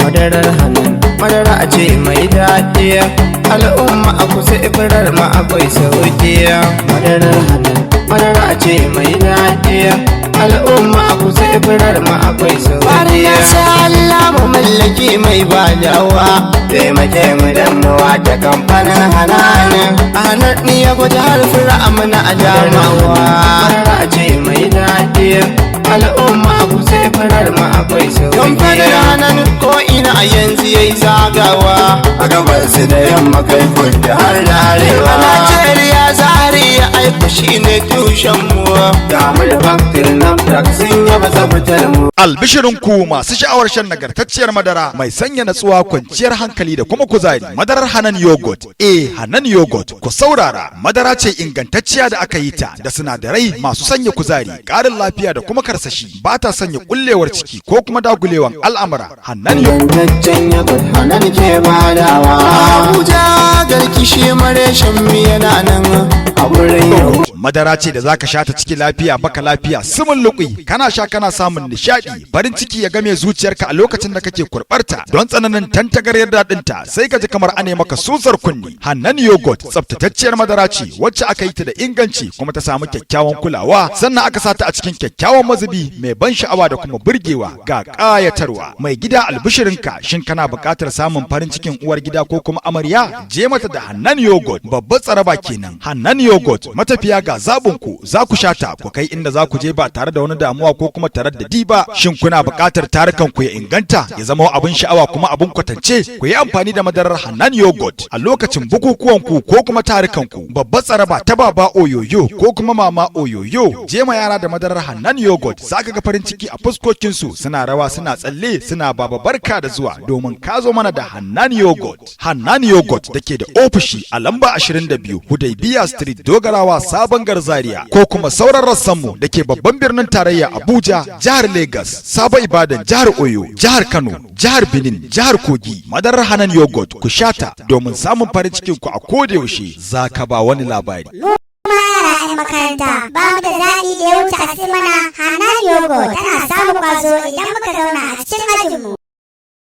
Madarar Hanan madara a ce mai daɗi. Al'umma a kusa, ifirar ma akwai sauƙi. Madarar Hanan madara a ce mai daɗi. Al'umma a kusa, ifirar ma akwai sauƙi. Barna sai Allah mu mallaki mai badawa. Taimake mu dan mu wata kamfanin Hananan. A hanar ni ya gwada har fura amana a damawa. Madara a ce mai daɗi. Al'umma a kusa, ifirar ma akwai sauƙi. Kamfanin Hanan ko ina a yanzu yayi zagawa. A gabas da yamma, kai kudu har da A arewa. Najeriya, Zaria aiko shine tushen mu. Ga mu da factory, NAFDAC sun yaba tsaftar mu. Albishirinku masu sha'awar shan nagartacciyar madara mai sanya natsuwa, kwanciyar hankali da kuma kuzari. Madarar Hanan Yogurt. Eh, Hanan Yogurt. Ku saurara, madara ce ingantacciya da aka yi ta da sinadarai masu sanya kuzari, ƙarin lafiya da kuma karsashi. Ba ta sanya kullewar ciki ko kuma dagulewan al'amura. Hanan Yogurt. Ingantaccen yogurt Hanan ke badawa. Abuja, Garki shi mareshin mu yana nan. A wurin yau. Madara ce da zaka sha ta ciki lafiya, baka lafiya, sumun lukui. Kana sha kana samun nishadi, farin ciki ya game zuciyarka a lokacin da kake kurbarta. Don tsananin tantagaryar daɗinta, sai ka ji kamar ane maka susar kunni. Hannan Yogurt tsaftatacciyar madara ce wacce aka yi ta da inganci kuma ta samu kyakkyawan kulawa, sannan aka sa ta a cikin kyakkyawan mazubi mai ban sha'awa da kuma burgewa ga ƙayatarwa. Mai gida, albishirinka! Shin kana buƙatar samun farin cikin uwar gida ko kuma amarya? Je mata da Hannan Yogurt. Babbar tsaraba kenan, Hannan Yogurt. Matafiya, ga zaɓin ku. Za ku sha ta ku kai inda za ku je ba tare da wani damuwa ko kuma taraddadi ba. Shin kuna buƙatar tarukan ku ya inganta, ya zama abin sha'awa kuma abin kwatance? Ku yi amfani da madarar Hannan Yogurt a lokacin bukukuwan ku ko kuma tarukan ku. Babbar tsaraba ta baba oyoyo ko kuma mama oyoyo. Je ma yara da madarar Hannan Yogurt, za ka ga farin ciki a fuskokin su, suna rawa, suna tsalle, suna "Baba, barka da zuwa", domin ka zo mana da Hannan Yogurt. Hannan Yogurt da ke da ofishi a lamba 22 Hudaybiya Street, Dogarawa, Sabon Zaria, ko kuma sauran rassanmu da ke babban birnin tarayya Abuja, jihar Lagos, Sabo Ibadan, jihar Oyo, jihar Kano, jihar Benin, jihar Kogi. Madarar Hanan Yogurt, ku shata domin samun farin cikin ku a koda yaushe. Za ka ba wani labari. Kuma yara 'yan makaranta, ba mu da zaɓi da ya wuce a sai mana Hanan Yogurt. Tana samun ƙwazo idan muka zauna a cikin ajinmu.